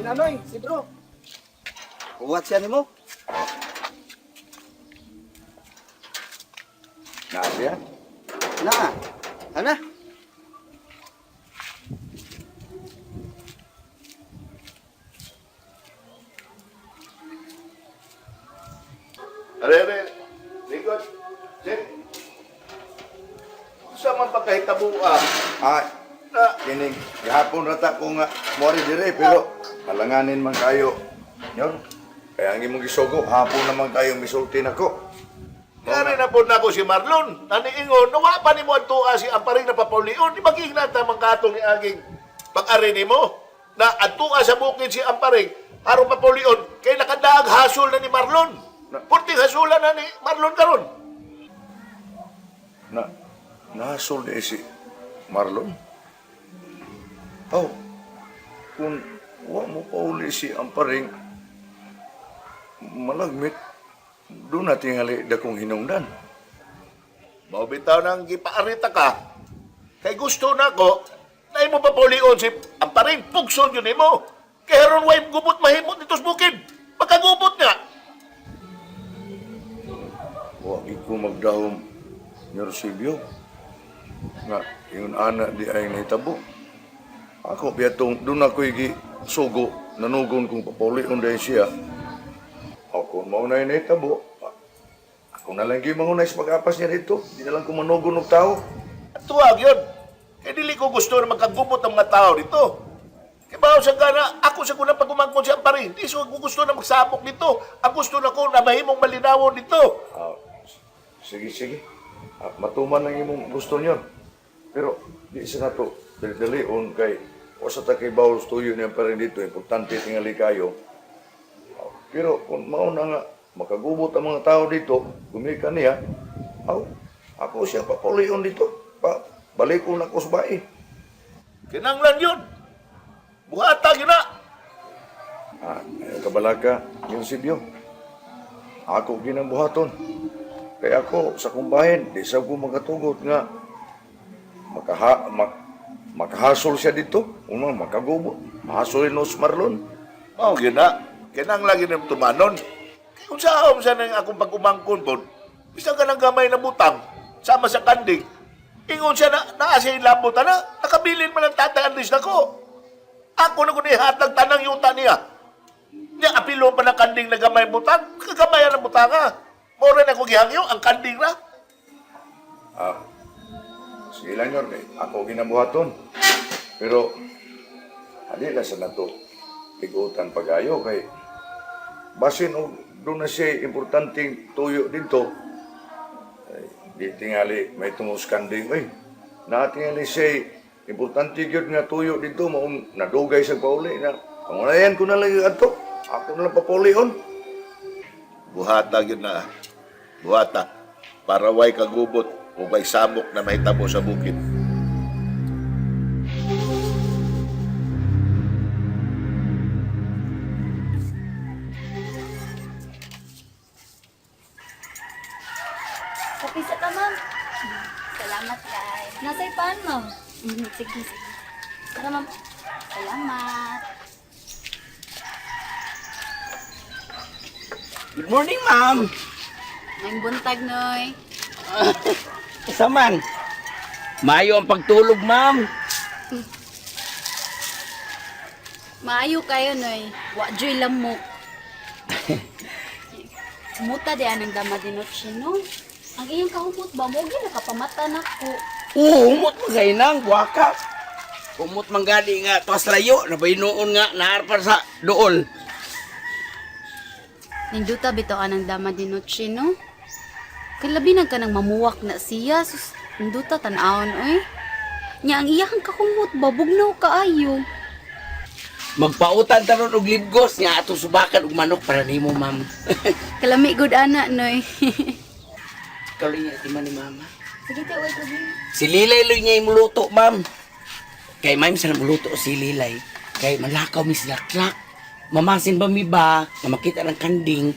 Nanoy, si bro. Uwat siya nimo. Naa siya? Na. Ana? Are, are. Likod. Jake. Sa man pagkahitabua Ah, na kining gihapon ra ta ko nga moari dire pero halanganin man kayo. Nyor, kaya ang imong gisugo hapon naman kayo misulti nako. Ngari na po nako si Marlon. Naniingon, nawa pa nimo ang tuwa si Amparing na papaulion. Di magiging na tamang katong ni aging pag-ari nimo na adtua sa bukid si Amparing aron papaulion kay nakadaag hasol na ni Marlon. Purting hasulan na ni Marlon karon. Na nasol ni si Marlon. Oh, kung wa mo pauli si Amparing malagmit doon na tingali dakong hinungdan. Mao bitaw nang gipaarita ka. Kay gusto nako na imo papaulion si Amparing pugson yun nimo. Kay aron way gubot mahimot dito sa bukid. Pagkagubot nga. Wa gid ko magdahom ni Rosibio. Nga, ingon ana di ay nahitabo. Ako biyatong doon ako'y gi sugo, nanugon kong papaulion dahil siya. Ako mao na nahitabo. Ako na lang gyud mangunay sa pag-apas niya dito. Di na lang ko manugon og tao. Tuwag yun. Kaya dili ko gusto na magkagubot ang mga tao dito. Kaya bawo sa gana, ako sa kunang pagumangkon siya pa rin. Di so ako gusto na magsabok dito. Ang gusto na ko na mahimong malinawon dito. Ah, sige, sige. Ah, matuman ang imong gusto niyo. Pero di sa nato dali-dalion kay o sa takay bawol tuyo niya pa rin dito. Importante tingali kayo. Ah, pero kung mao na nga makagubot ang mga tao dito, gumikan niya, aw, ako siya papulion dito. Pa, balik ko na ko sa bae. Kinanglan yun. Buhata yun na. Ah, ayaw kabalaka, yung sibyo. Ako ginang buhaton. Kaya ako, sa kumbahin, di sa ko makatugot nga makaha, mak, makahasol siya dito. Una, makagubo. Mahasolin no si Marlon. Mao yun na. Kinanglan yun yung tumanon. Kaya kung saan sa nang akong pagumangkon po, bisa ka ng gamay na butang, sama sa kanding. Ingon siya na, naa siya ilabot, ana, nakabilin man ang tatay Andres na ko. Ako na ko nihatag tanang yuta niya. Niya apilo pa ng kanding na gamay butang, kagamayan ang butang ha. Mora na ko gihangyo, ang kanding na. Ah, sige lang yun, kay ako ginabuhaton. Pero, adi lang sa nato tigutan pagayo kay basin og doon na siya importanteng tuyo dito. Ay, di tingali may tungos kanding oy. Natingali siya importante gyud nga tuyo dito maong nadugay sa pauli na pangunayan ko na lang yung ato. Ako na lang papaulion. Buhata yun na. Buhata. Para way kagubot o way samok na mahitabo sa bukid. Kapisa ka, ma'am. Salamat, kay. Nasa ipaan, ma'am. Sige, sige. Tara, ma'am. Salamat. Good morning, ma'am. May buntag, Noy. Isa man. Maayo ang pagtulog, ma'am. Maayo kayo, Noy. Wa joy lamok. Muta di anang dama din no? Ang iyang kahumot ba mo? Gina kapamata na ko. Oo, humot mo kayo nang waka. Humot man gani nga, tuwas layo, nabaynoon nga, naarpan sa dool. Ninduta bitaw anang dama din no? Kalabi na ka nang mamuwak na siya. Sus, ninduta tan-awon, oy. Nya ang iyang kahumot ba bugnaw kaayo. Magpautan taron og libgos nga atong subakan og manok para nimo, ma'am. Kalami good ana, Noy. Kaloy niya ti man ni mama. Sige, te, way problema. Si Lilay loy niya imuluto, ma'am. Kay ma'am sa muluto si Lilay. Kay malakaw mi sila klak. Mamasin ba mi ba nga makita ng kanding?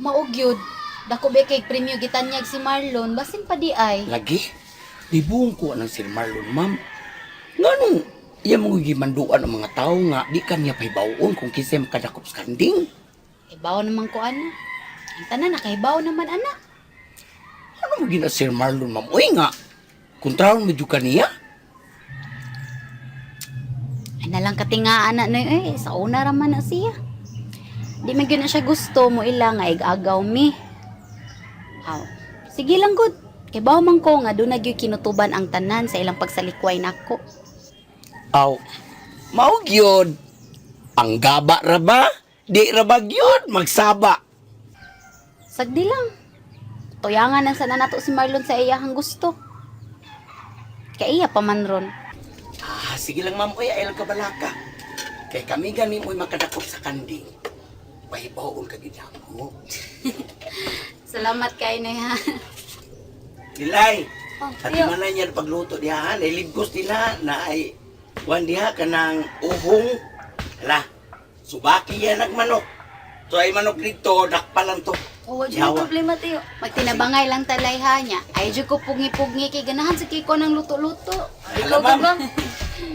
Maog yun. Dako ba kay premyo gitanyag si Marlon, basin pa di ay. Lagi, libong ko ng Sir Marlon, ma'am. Nganong, Iya mo gimanduan ang mga tao nga di kanya pahibaw-on kung kinsay makadakop sa kanding. Ibaw naman ko ana. Ang tanan nakahibaw naman ana. Ano mo gina Sir Marlon, ma'am? Uy nga, kontraon mo jud kaniya. Ay nalang katinga ana na eh sa una ra man na siya. Di man gyud na siya gusto mo ila nga igagaw mi. Aw, sige lang gud. Kay bawo man ko nga doon na gyud kinutuban ang tanan sa ilang pagsalikway nako. Aw, mao gyud. Ang gaba ra ba? Di ra ba gyud magsaba? Sagdi lang. Tuyangan ang sana nato si Marlon sa iyahang gusto. Kay iya pa man ron. Ah, sige lang ma'am, uy, ay lang kabalaka. Kay kami gani mo'y makadakop sa kanding. Pahibaw-on ka gid ako. Salamat kay na ha. Dilay, Oh, at tiyo. man niya pagluto diha, ha, nailigos nila na ay kuan diha kanang uhong. Hala, subaki yan nagmanok. So ay manok dito, dakpa lang to. Oh, wa jud Yawa. problema tiyo. Magtinabangay lang talay ha niya. Ay jud ko pugngi-pugngi kay ganahan sa kiko ng luto-luto. Hala, ma'am.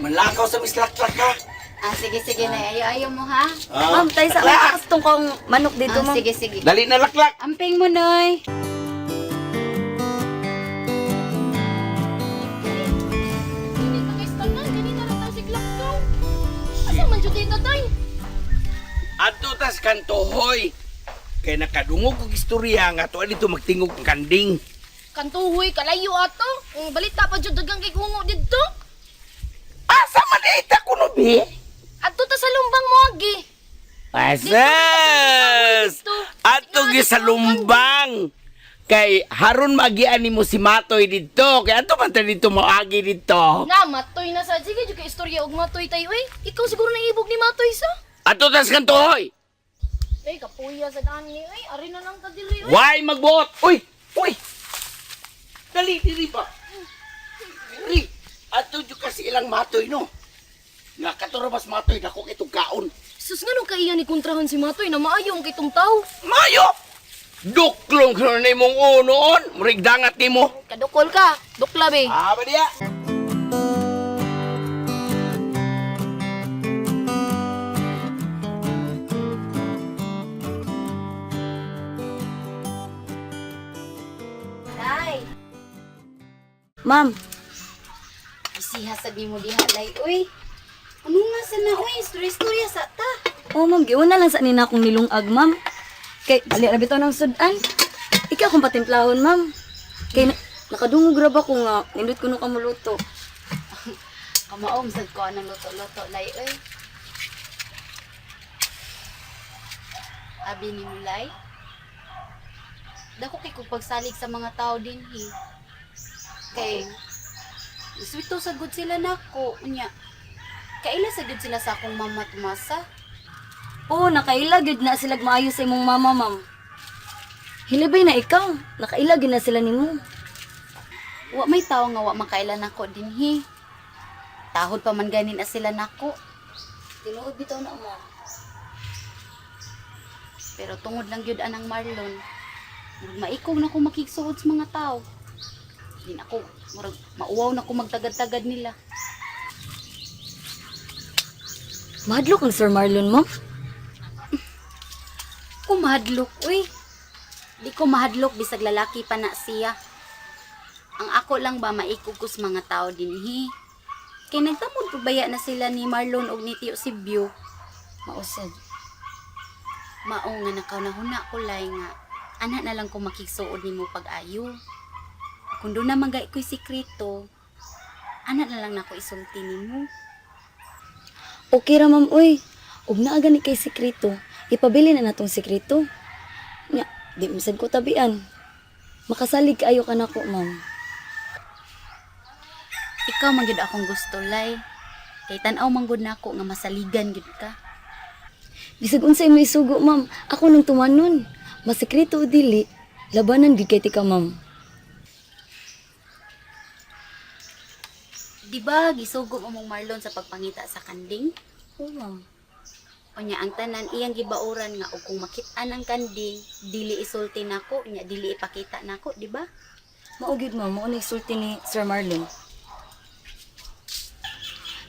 Manlakaw sa mislaklak ha. Ah, sige sige na ayo-ayo mo ha. Ah, Ma'am, tayo sa laklak. kastong kong manok dito, Ah, ma'am. sige sige. Dali na laklak. Amping mo, Noy. Dito kay tanan, ganina ra tayo si Glakaw. Asa man jud dito tay? Adto tas kantohoy. Kay nakadungog og istorya nga tuwa dito magtingog ang kanding. Kantuhoy kalayo ato. Ang balita pa jud dagang kay hungo didto. Asa man ita kuno bi? Adto ta sa lumbang mo agi. Asas! Ato gyud sa lumbang. Kay haron maagian nimo si Matoy didto. Kay ato man ta dito moagi didto. Na matoy na sa sige jud kay istorya og matoy tayo oy. Ikaw siguro naibog ni matoy sa. Ato tas kantohoy. Ay kapuya sa ani oy, ari na lang ta diri oy. Why magbuot? Uy! Uy! Dali diri ba? Diri. Ato jud kasi ilang Matoy no. Nga katurabas Matoy dako kay kaon. Sus ngano kay iya ni kontrahan si matoy na maayo ang kitong tawo. Mayo! Duklong kuno nimong unoon, murig dangat nimo. Kadukol ka, dukla be. Ah, ba diya? Lay, Ma'am, bisiha sa di mo diha, Lay. Uy, ano nga sana, uy? Istorya-istorya sa ta. oh ma'am, giuna lang sa nina akong nilungag, ma'am. Kay dali ra bitaw ng sudan. Ikaw akong patimplahon, ma'am. Kay nakadungog ra ba ko nga nindot kuno ka moluto. Kamaom, sad ko anong luto-luto, Lay. Uy. Abi ni mo, Lay. Dako kay kong pagsalig sa mga tao din, hi. Kay, sweet sa good sila nako. Unya, kaila sa good sila sa akong mama tumasa. Oo, nakaila gyud na sila maayo sa imong mama, ma'am. Hilabay na ikaw, nakaila gyud na sila nimo. Wa may tao nga wa makailan nako dinhi. Tahod pa man ganin na sila nako. Tinuod bitaw na, ma'am. Pero tungod lang gyud anang Marlon, murag maikog na ko makigsuod sa mga tao. Di na ako, murag mauwaw na ko magtagad-tagad nila. Mahadlok ang Sir Marlon, ma'am. Ko mahadlok, uy. Di ko mahadlok bisag lalaki pa na siya. Ang ako lang ba maikog ko sa mga tao dinhi. Kay nagtamod pa baya na sila ni Marlon og ni Tio Sibyo. Mausad. Mao nga nakaunahuna ko lay nga ana na lang ko makigsuod nimo pag-ayo. Kung doon na manggay ko'y sikreto, ana na lang nako isulti nimo. Okay ra, ma'am, uy. Ug naa gani kay sikreto, ipabili na natong sikreto. Nya, di masad ko tabian. Makasalig kaayo ka nako, ma'am. Ikaw man gyud akong gusto lay. Kay tan-aw man gud nako nga masaligan gyud ka. Bisag unsay mo isugo, ma'am, ako nang tumanon. Masikreto o dili, labanan gid kay tika, ma'am. Di ba gisugo mo mong Marlon sa pagpangita sa kanding? Oo, ma'am. Unya ang tanan iyang gibauran nga og kung makit-an ang kanding, dili isulti nako, nya dili ipakita nako, di ba? Mao gyud, ma'am, mao na isulti ni Sir Marlon.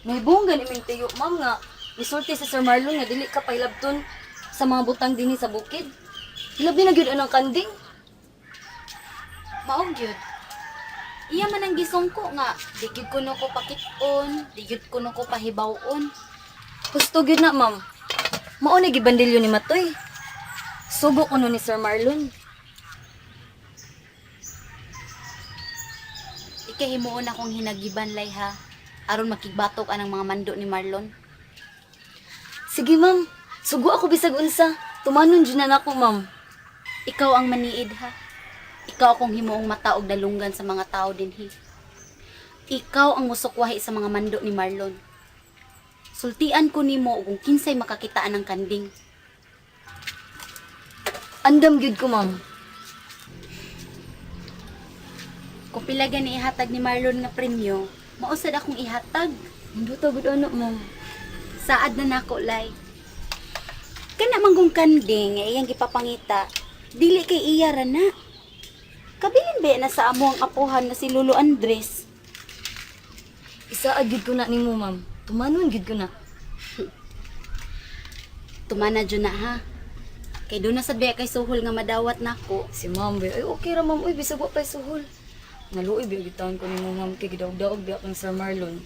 Nahibong gani ming tiyo, ma'am nga. Misulti si Sir Marlon nga dili ka pailabton sa mga butang dinhi sa bukid. Hilabi na gyud anang kanding. Mao gyud. Iya man ang gisungko nga di gyud kuno ko pakit-on, di gyud kuno ko pahibaw-on. Husto gyud na, ma'am. Mao na gibandilyo ni Matoy. Sugo kuno ni Sir Marlon. Ikahimuon akong hinagiban lay ha. Aron makigbatok anang mga mando ni Marlon. Sige, ma'am. Sugo ako bisag unsa. Tumanon jud na nako, ma'am. Ikaw ang maniid ha. Ikaw akong himuong mata og dalunggan sa mga tao dinhi. Ikaw ang musukwahi sa mga mando ni Marlon. Sultian ko nimo og kung kinsay makakitaan ng kanding. Andam gyud ko, ma'am. Kung pila gani ihatag ni Marlon nga premyo, mausad akong ihatag. Nindot gud ana, ma'am. Saad na nako lay. Kana manggong kanding nga iyang gipapangita, dili kay iya ra na. Kabilin ba na sa amo ang apuhan nga si Lolo Andres? Isaad gyud ko na nimo, ma'am. Tumanon gyud ko na. Tumana jud na ha. Kay doon na sad ba kay suhol nga madawat nako. Si ma'am ba, ay okay ra ma'am, uy bisag wa pay suhol. Naluoy ba gyud taon ko nimo ma'am kay gidaog-daog ba kang Sir Marlon.